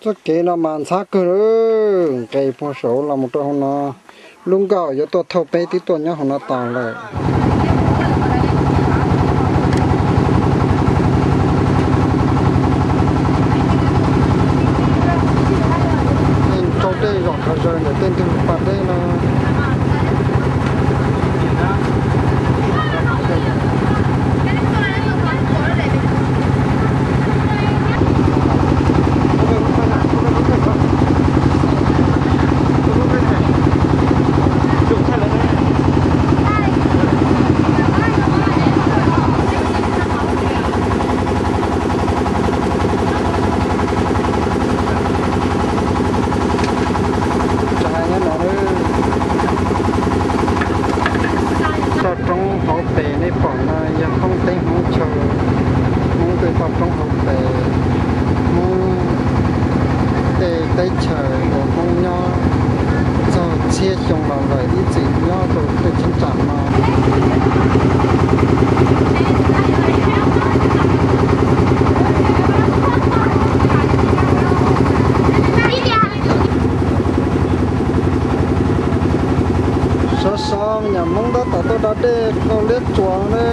Txoj kev no mas ntxhab kawg, nqes puag saud los mus rau hauv no. Lub nkoj yuav tuaj thauj peb twb tuaj nyob hauv no tas lawm. Tej rau dej zom qhov zaws ntawm tej ntug pas dej no. Tsa nyob no, toj roob hauv pes nej pom no yog Hmoob teb Hmoob chaw, Hmoob tej toj roob hauv pes, Hmoob tej teb chaws uas Hmoob nyob txog txhiab xyoo los lawm ib txwm nyob rau tej cheeb tsam no. Sov sov me nyuam Hmoob tab tom tuaj da dej qaug liab tsuas na.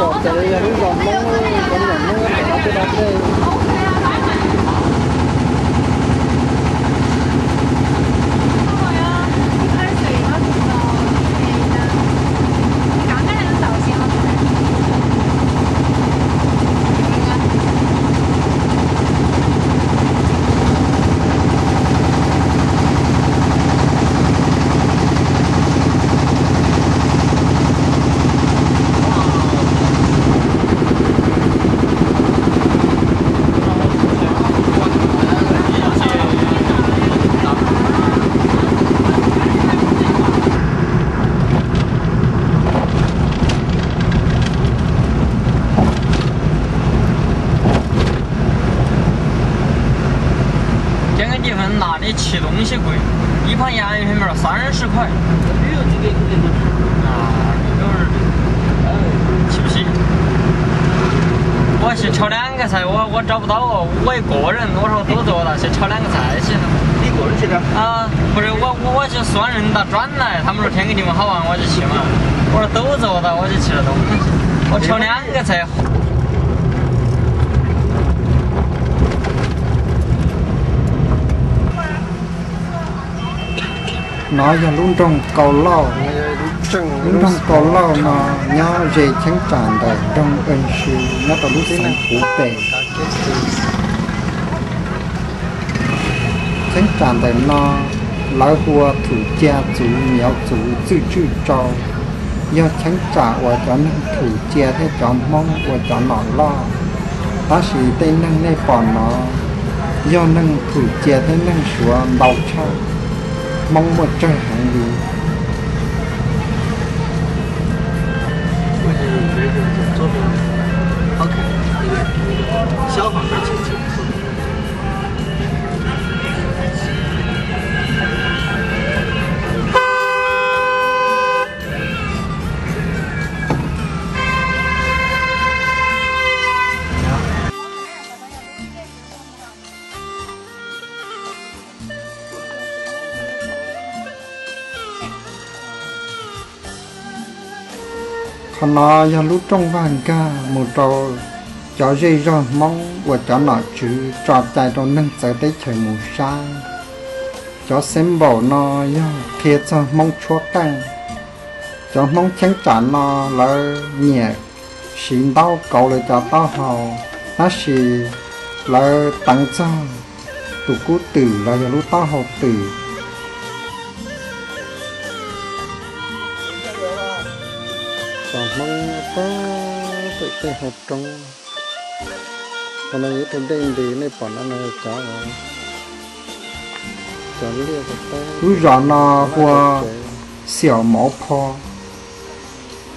Pom ces yog lub zos Hmoob, cov niam Hmoob rov qab tuaj da dej.将个地方拿的七东西贵，一盘洋芋片面三十块。啊，都是，吃不起。我去炒两个菜，我，我找不到，我一个人，我说肚子饿了，去炒两个菜去。你一个人去的？啊，不是，我，我，我去算人家转来，他们说天气地方好玩，我就去嘛。我说肚子饿了，我就去了东西。我炒两个菜。 No yog lub nroog Kaus Lauj. Lub nroog Kaus Lauj no nyob ze cheeb tsam ntawm nroog Ees Su nyob rau lub xeev Puv Pes. Cheeb tsam ntawm no lawv hu ua Thum Cia Txuv Miav Txuv Txwj Tswj Tsau, yog cheeb tsam uas cov neeg Thum Cia thiab cov Hmoob ua cov nom loj. Tab sis tej neeg nej pom no yog neeg Thum Cia thiab neeg Suav ntau tshaj, Hmoob muaj tsawg heev li. Qhov no yog lub rooj vag nkag mus rau cov zej zog Hmoob uas cov nom tswv tso cai rau neeg txawv teb chaws mus saib. Cov xeev npaum no yog qhia txog Hmoob tshuab qeej. Cov Hmoob cheeb tsam no lawv nyiam siv ntaub kauv lawv cov taub hau, tab sis lawv teev txog tus kub twm los yog lub taub hau twm. Cov Hmoob pab pem tej hauv roob, qhov no yog ib tug dej nti nej pom no no cov Lub zos no hu ua Xiaum Mauv Pho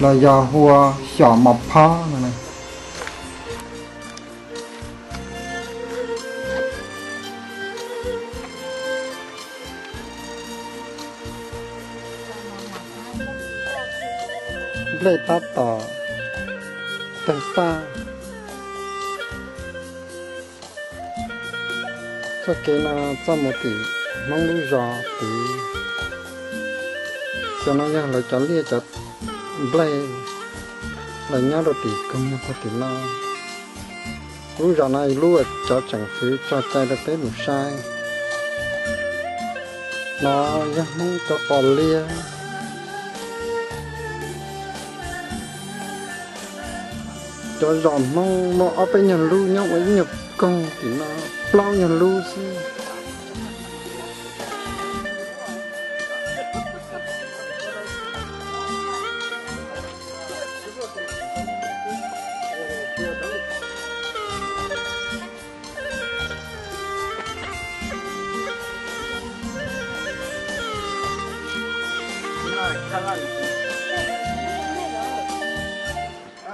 los yog hu ua Xyom Mos Phob no. Nplej tab tom tawg paj. Txoj kev no txoj mus tim Hmoob lub zos tid. Cov no yog lawv cov liaj cov nplej, lawv nyob rau tim koog puag tim no. Lub zos no lub cov tseem fwv tso cai rau peb mus saib. No yog Hmoob cov pos liaj. Cov zos Hmoob muaj ob peb nyuag lub nyob ua ib nyuag koog tim no, plaub nyuag lub xwb.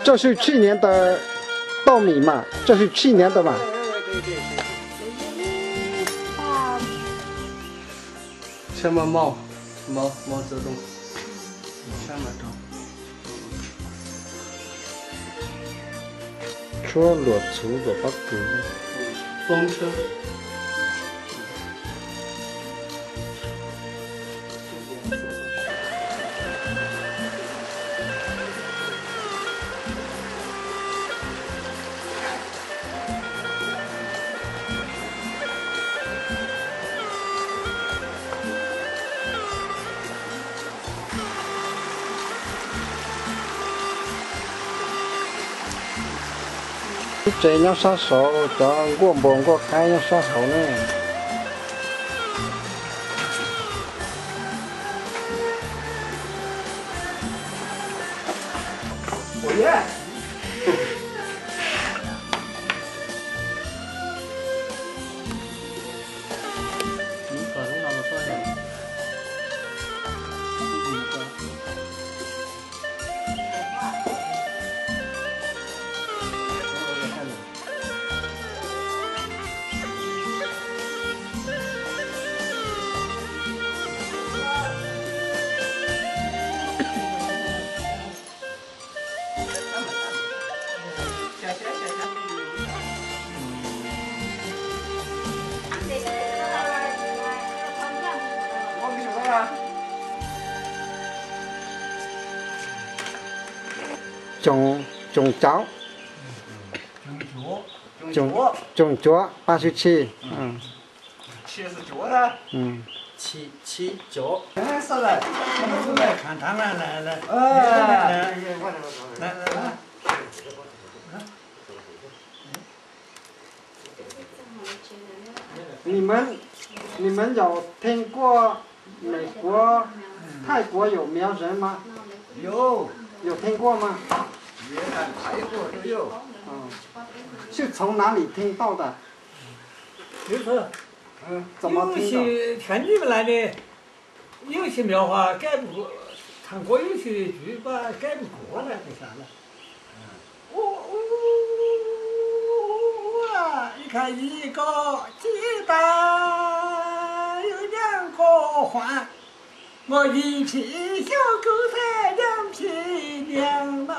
这是去年的稻米嘛，这是去年的嘛。 Tshuab luam txhuv luam pob kws. Lub tsev nyob sab saud, cov nkuaj npua nkuaj qaib nyob sab hauv ne. Tsoom cauv, tsoom cuav, pab sib tshij. Ni mem, ni mem yog theej kuaj Mev Kuav, Thaij Kuav yom, mem zem mas yog theej kuaj mas. Sib txhoov nav lim theej tauj tas. Yus xwb, yus xwb, khav nyij mas lais ne, yus xwb mem, Thaij Kuav yus xwb tswv kab mus kuv na. Ib khav yim ko tsis tas, yus nyeej ko huam, nkaus yim tsis xyov kub thaij nyeej tsis nyeej no.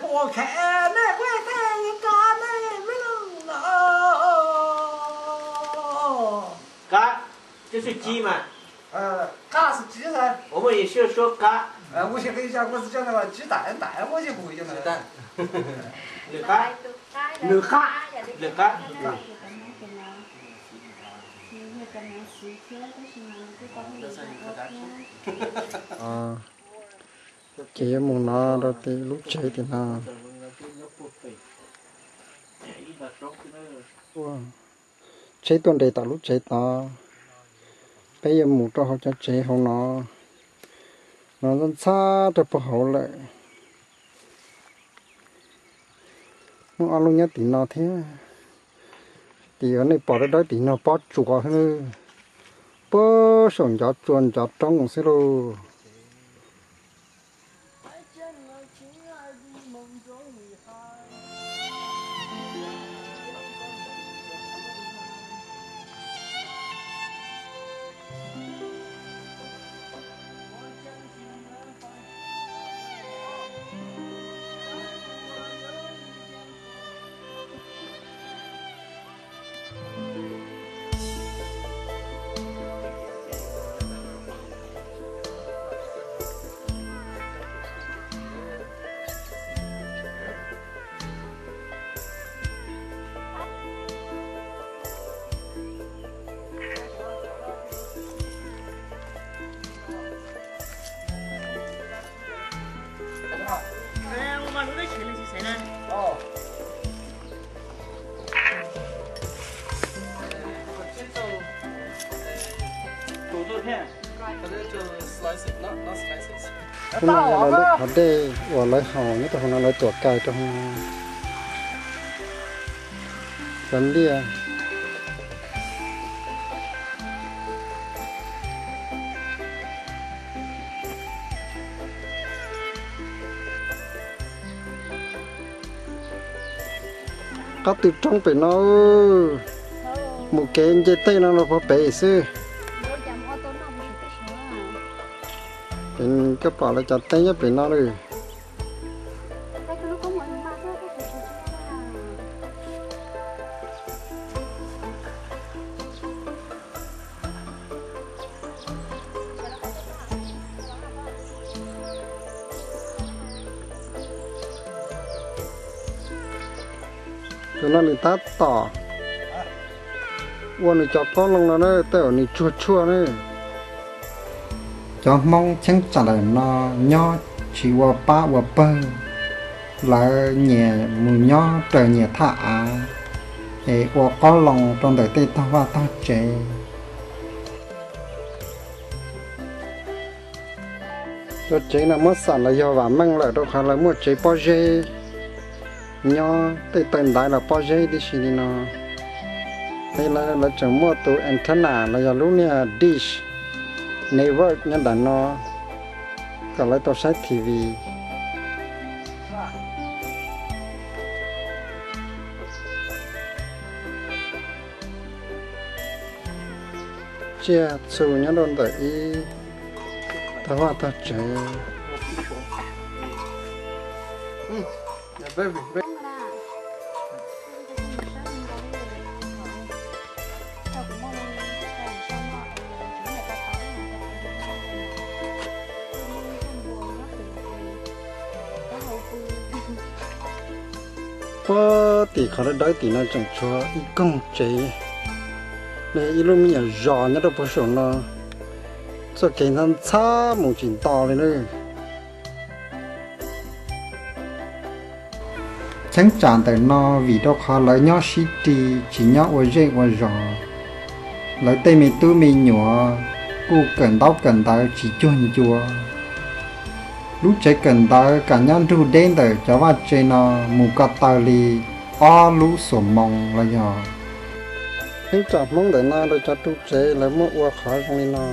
Puas kheev nej kuj thaij rau nej mloog no. Kab, kab xwb ci mas. Kab xwb ci, ua muaj yim sib suab kab. Lwm qab, lwm qab, lwm qab. Ces yuav mus no rau tim lub tsev tim no. Tsheb tuaj nres tom lub tsev tod, peb yuav mus rau hauv cov tsev hauv no. No ntxhab ntxhab rau puag hauv lawm. Muaj ob lub nyob tim no thiab. Tim uas nej pom dawb dawb tim no pob tsuas xwb, puag saum ncov tsua ncov roob xwb lauj. Hnub no yog lawv lub qhov dej uas lawv haus nyob rau hauv no lawv tuam kais rau hauv no. Cov liaj. Qab tw roob pem no, mus kev nce tej no los puag pem xwb. Koj pom lawv cov teb nyob pem no lawm. Tus no nws tab tom ua nws cov qoob loo no na, tej zaum nws tsuag tshuaj na. Cov Hmoob cheeb tsam ntawm no nyob tsis ua pab ua pawg, lawv nyias mus nyob raws nyias thaj av es ua qoob loo rau ntawm tej tog vaj tog tsev. Cov tsev no muab xam los yog vam meej lawm rau qhov lawv muaj tsev pob zeb nyob, tej taw ntaiv los pob zeb tib si li no. Es lawv tseem muaj tus antenna los yog lub niag dish network nyob ntawm no kom lawv tau saib T V. Tsiaj txhu nyob rau ntawm ib tog vaj tog tsev. Puag tim qhov dawb dawb tim no tseem tshuav ib koog tsev, ib lub me nyuam zos nyob rau puag saum no. Txoj kev ntxhab ntxhab mus tsis nto li na. Cheeb tsam ntawm no vim rau qhov lawv nyob sib ris tsis nyob ua zej ua zos, lawv tej me tub me nyuam kuj kawm ntaub kawm ntawv tsis cuag ncua. Lub tsev kawm ntawv kam nyob nrug deb ntawm cov vaj tse no mus ko taw li ob lub xuas moos los yog. Cheeb tsam Hmoob ntawm no rau cov ru tsev lawv muab ua qhov zoo li no.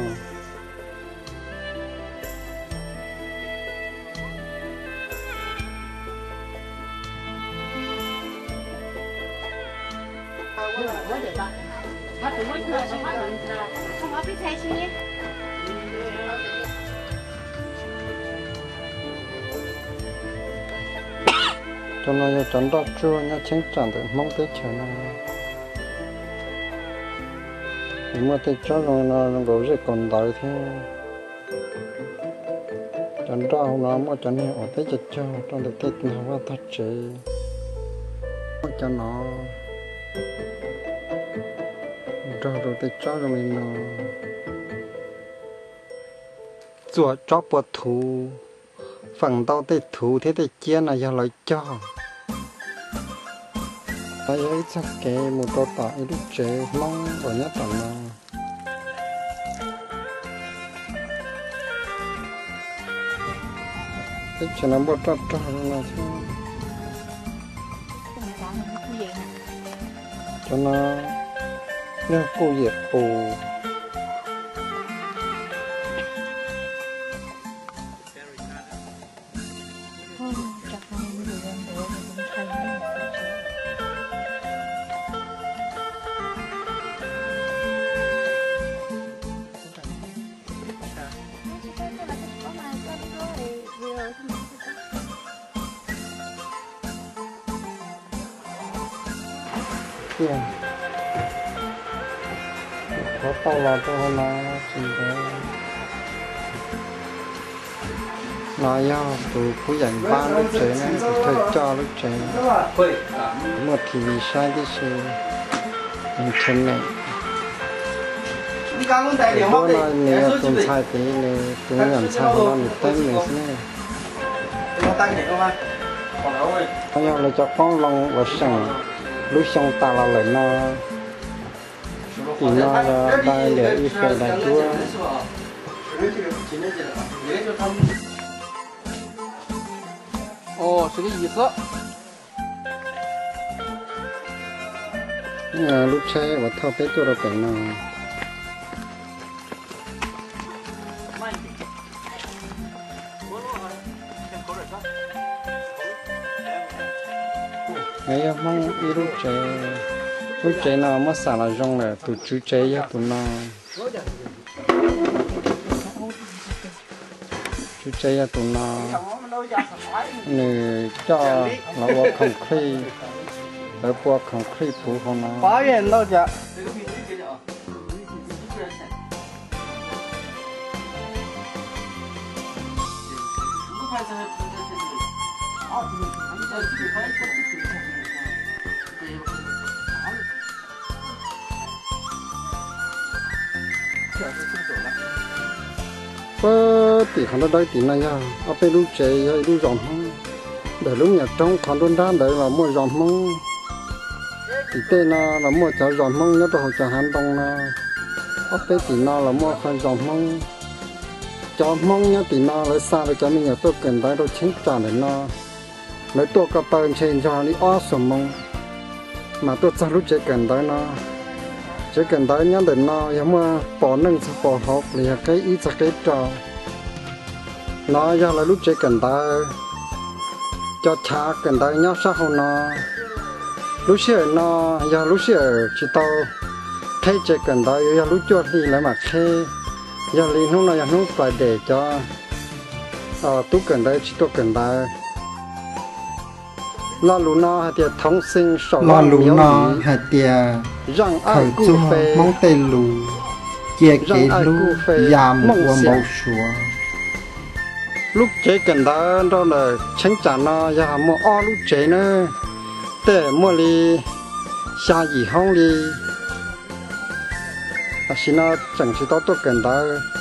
Cov no yog cov nroj tsuag nyob cheeb tsam ntawm Hmoob teb chaws no. Nws muaj tej tsob zoo no zoo nkaus zej kaus ntawv thiab. Cov nroj hauv no muaj cov niag uas teb cog cog rau ntawm tej tog vaj tog tsev. Muaj cov no nrog rau tej tsob zoo li no. Txuas tsob pua thuv, feem ntau tej thuv thiab tej ciab no yog lawv cog. No yog ib txoj kev mus rau tom ib lub tsev Hmoob uas nyob tom no. Teb chaws no npua roj rog zoo no thiab. Cov no Nyob kuj yim qus. Tiag, qhov tau los rau hauv no tsis ntev. No yog tus kuj yeem npab lub tsev na, tus thawj coj lub tsev. Muaj T V saib tib si, internet. Tus duab no nws yog tus ntxhais tid, nws tus me nyuam ntxhais hauv no nws teeb nws xwb ne. No yog lawv cov qoob loo uas seem lub xyoo tas los lawm no. Tim no yog dai liam ib fes dais duab. Lub tsheb uas thauj peb tuaj rau pem no. Yog Hmoob ib lub tsev, lub tsev no muab xam los zoo lawm, tus tswv tsev yog tus no. Tswv tsev yog tus no, nws coj los ua concrete, lawv pua concrete puv hauv no. Puag tim qhov nruab dawb tim no yog ob peb lub tsev, yog ib lub zos Hmoob. Ntawm lub me nyuam roob qhov nruab nrab ntawd los muaj zos Hmoob. Tim tej no los muaj cov zos Hmoob nyob rau hauv cov hav ntoo no. Ob peb tim no los muaj qhov zos Hmoob. Cov Hmoob nyob tim no lawv xa lawv cov me nyuam tuaj kawm ntawv rau cheeb tsam ntawm no. Lawv tuaj ko taw ntshe nrog li ob xuab moos mas tuaj txog lub tsev kawm ntawv no. Tsev kawm ntawv nyob ntawm no yog muaj pos neej txog pos hauv los yog qeb ib txog qeb rau. No yog lawv lub tsev kawm ntawv. Cov chav kawm ntawv nyob sab hauv no. Lub sij hawm no yog lub sij hawm tsis tau qheb tsev kawm ntawv, yog lub cuaj hli lawv mam qheb. Yog li hnub no yog hnub Friday, cov tub kawm ntawv tsis tuaj kawm ntawv. Lo lus no hais tias thoob xeev saum, lo lus no hais tias thawm txog Hmoob tej lus, cia kev hlub ya mus ua npau suav. Lub tsev kawm ntawv nrog ntawm cheeb tsam no yog muaj ob lub tsev na, tej muaj li xya yim hoob li. Tam sim no tseem tsis tau tuaj kawm ntawv.